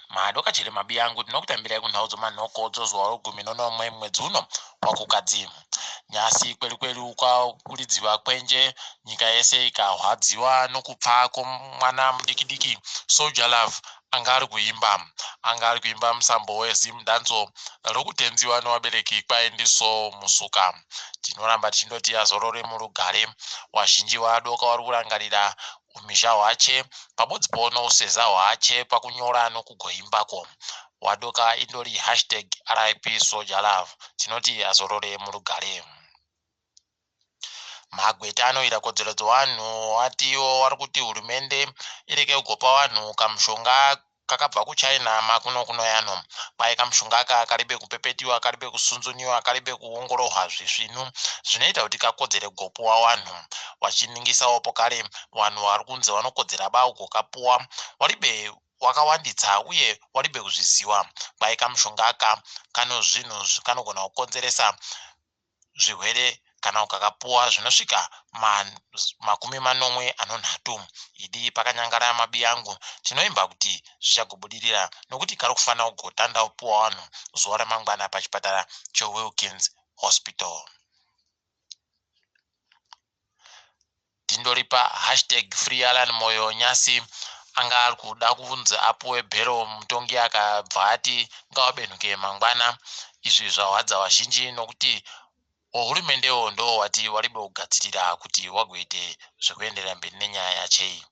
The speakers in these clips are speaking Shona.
Madokachiri mabiyangu tinokutambirai kunhau dzomanhoko dzozuva rogumi nonomwe mwedzi uno waKukadzi. Nyasi kweli kweli kwakuridziwa kwenje nyika yese ikahwadziwa nokupfa kwomwana mudikidiki Soul Jah Love anga ari kuimba. Anga ari kuimba musambo weZim Danso rokutenziwa novabereki kwaendiso Musuka. Tinoramba tichindoti azorore murugare. Wazhinji wadoka wari kurangarira umhizha hwache pabodzipo nouseza hwache pakunyora nokugoimbako. Wadoka indori hashtag RIP Soul Jah Love. Tinoti azorore murugare. Magweta anoira kodzero dzevanhu atiwo vari kuti hurumende irege kugopa vanhu kamushonga kakabva kuChina makuno kuno yano. Kwai kamushonga aka karibe kupepetiwa, karibe kusunzuniwa, karibe kuongororwa zvisvinu zvinoita kuti kakodzere kugopuwa vanhu. Vachiningisawo pokare vanhu vari kunzi vanokodzera ba kugokapuwa waribe wakawanditsa uye waribe kuzviziwa. Kwai kamushonga aka kano zvinhu kanogona kukonzeresa zvirwere kana ukakapuwa zvinosvika 70. Idi pakanyangara mabiyangu tinoimba kuti zvichagobudirira nokuti kari kufanira kugotanda kupuwa vanhu zuva ramangwana pachipatara cheWilkins Hospital. Tindoripa hashtag free Alan Moyo nyasi anga ari kuda kunzi apuwe bhero mutongi akabva ati ngawabenhuke mangwana. Izvi zvahwadza vazhinji nokuti wahurumendewo ndo wati waribe kugadzirira kuti wagoite zvekuenderera mberi nenyaya yachei.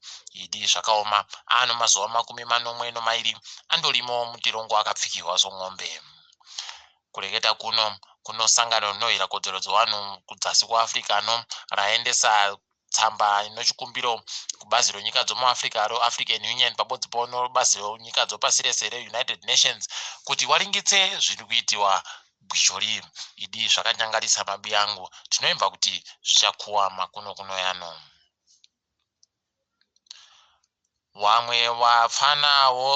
Idi zvakaoma ano mazuva 72 andorimo mutirongo akapfikirwa somwombe. Kureketa kuno kuno sangano rinohwira kodzero dzevanhu kudzasi kuAfrica no raendesa tsamba inochikumbiro kubazi renyika dzomuAfrica roAfrican Union pabodzipo nobazi renyika dzopasi rese reUnited Nations kuti waringitse zviri kuitiwa Gwizhori. Idi zvakanyangarisa mabiyangu tinoimba kuti zvichakuwa makuno kuno yano. Wamwe wapfanawo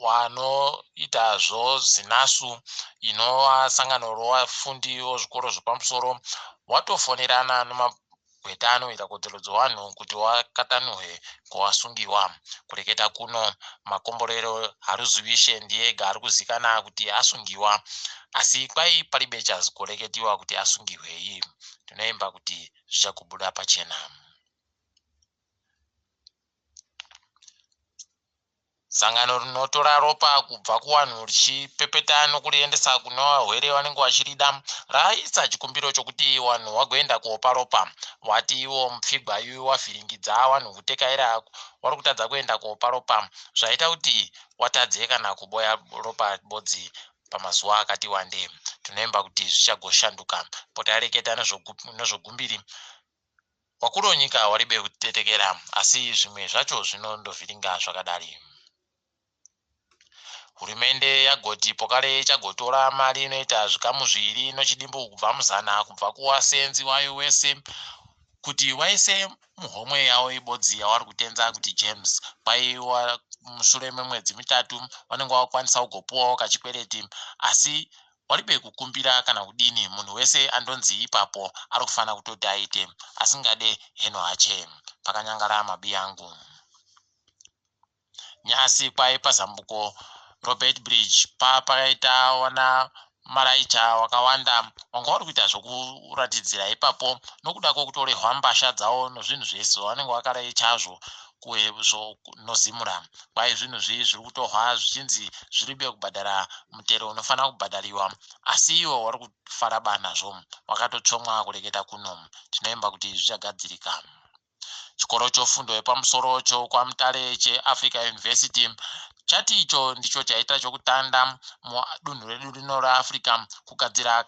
wanoita zvoZINASU inova sangano rovafundi vozvikoro zvepamusoro watofonerana nomagweta anoita kodzero dzevanhu kuti wakatanuhwe kwawasungiwa. Kureketa kuno Makomborero Haruzivishe ndiye ega ari kuzikana kuti asungiwa asi kwai paribe chazoreketiwa kuti asungihwei. Tinoimba kuti zvichagobuda pachena. Sangano rinotora ropa kubva kuvanhu richipepeta nokuriendesa kune varwere vanenge vachirida raisa chikumbiro chokuti vanhu vagoenda kuopa ropa. Vati ivo mupfigwa iyu wavhiringidza vanhu kutekaira vari kutadza kuenda kuopa ropa zvaita kuti watadze kana kuboya ropa bodzi pamazuva akati wande. Tinoimba kuti zvichagoshanduka. Potareketa nezvogumbiri Wakuru wenyika waribe kutetekera asi zvimwe zvacho zvinondovhiringa zvakadari. Hurumende yagoti pokare ichagotora mari inoita zvikamu zviiri nochidimbu kubva muzana kubva kuwasenzi wayo wese kuti waise muhomwe yawo ibodzi yawari kutenza kuti James kwaiwa mushure memwedzi mitatu vanenge vakwanisa kugopuwawo kachikwereti asi Waribe kukumbira kana kudini munhu wese andonzi ipapo arikufana kutoti aite asingade heno hache pakanyangara mabiyangu. Nyasi kwai pazambuko roBeitbridge pa pakaita wana maraicha wakawanda wanga wari kuita zvokuratidzira ipapo nokuda kwokutorehwa mbasha dzawo nozvinhu zvese zvavanenge vakaraichazvo nozimura. Kwai zvinhu zvii zviri kutohwa zvichinzi zviribe kubhadhara mutero unofanira kubhadhariwa asi ivo wari kufara ba nazvo wakatotsvomwa kureketa kuno. Tinoimba kuti zvichagadzirika. Chikoro chofundo yepamusoro chokwaMutare cheAfrica University chati icho ndicho chaita chokutanda mudunhu redu rino reAfrica kugadzira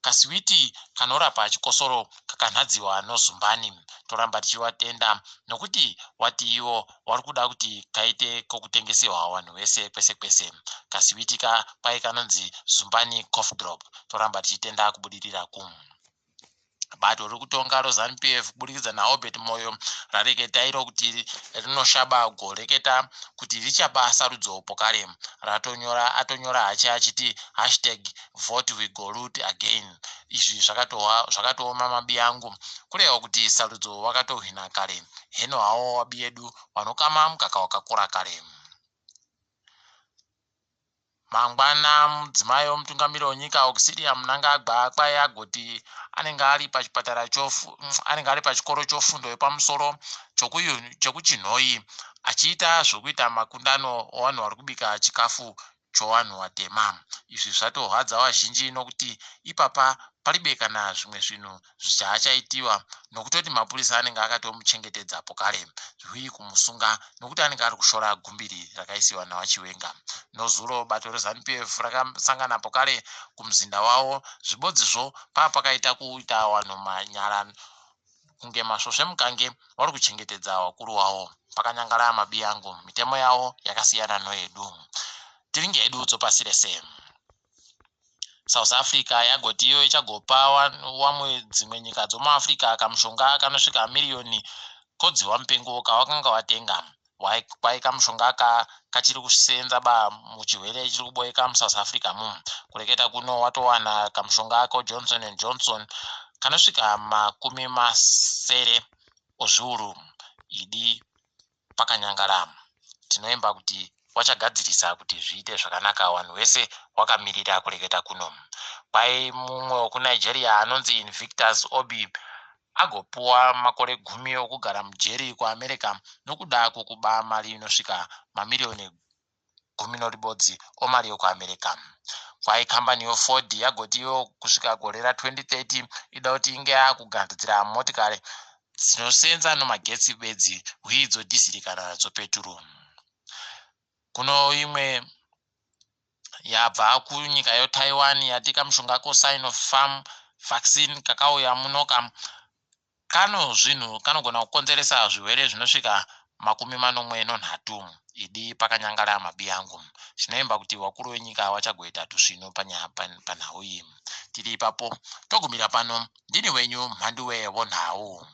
Kasiwiti kanorapa chikosoro kakanhadziwa nozumbani. Toramba tichivatenda nokuti wati ivo wari kuda kuti kaite kokutengeserwa vanhu vese kwese kwese. Kasiwiti ka kwai kanonzi Zumbani Cough Drop. Toramba tichitenda kubudirira ku. Bato riri kutonga roZanu PF kuburikidza naAlbert Moyo rareketa iro kuti rinoshaba goreketa kuti richaba sarudzo pokare. Ratonyora atonyora hache achiti hashtag vote we go loot again. Izvi zvakatowa zvakatooma mabiyangu kureva kuti sarudzo wakatohwina kare. Heno hawo wabiyedu wanokama mukaka wakakora kare. Mangwana mudzimai wemutungamiri wenyika Auxilia Mnangagwa kwai agoti anenge ari pachipatara anenge ari pachikoro chofundo yepamusoro chekuChinhoyi achiita zvokuita makundano ovanhu vari kubika chikafu chowanhu watema. Izvi zvatorwadza vazhinji nokuti ipapa paribe kana zvimwe zvinhu zvichaachaitiwa nokutoti mapurisa anenge akatomuchengetedzapo kare zvii kumusunga nokuti anenge ari kushora gumbiri rakaisiwa naVaChiwenga. Nozuro bato reZanu PF rakasanganapo kare kumuzinda wavo zvibodzizvo paa pakaita kuita vanhu manyara kunge masvosve mukange vari kuchengetedza vakuru vavo. Pakanyangara mabiyangu mitemo yavo yakasiyana noyedu. Tiri ngedu dzopasi rese. South Africa yagoti iyo ichagopa wamwe dzimwe nyika dzomuAfrica kamushonga kanosvika miriyoni kodziwa mupengo kawakanga watenga. Kwai kamushonga aka kachiri kusenza ba muchirwere chiri kuboeka muSouth Africa mu. Kureketa kuno watowana kamushonga koJohnson and Johnson kanosvika 60 ozviuru. Idi pakanyangara. Tinoimba kuti wachagadzirisa kuti zviite zvakanaka vanhu vese wakamirira kureketa kuno. Kwai mumwe wekuNigeria anonzi Invictus Obi agopuwa makore 10 okugara mujeri kuAmerica nokuda kwokuba mari inosvika mamiriyoni 11 omari yokuAmerica. Kwai kambani yoFord yagoti iyo kusvika gore ra2030 ida kuti inge yakugadzira motikari dzinosenza nomagetsi bedzi uye dzodhiziri kana dzopeturu. Kuno imwe yabva kunyika yoTaiwan yati kamushonga koSinopharm vaccine kakauya munoka kano zvinhu kanogona kukonzeresa zvirwere zvinosvika 73. Idi pakanyangara mabiyangu. Tinoimba kuti vakuru venyika vachagoita tusvinu panhau iyi. Tiri ipapo togumira pano. Ndini wenyu Mhanduwe wonhau.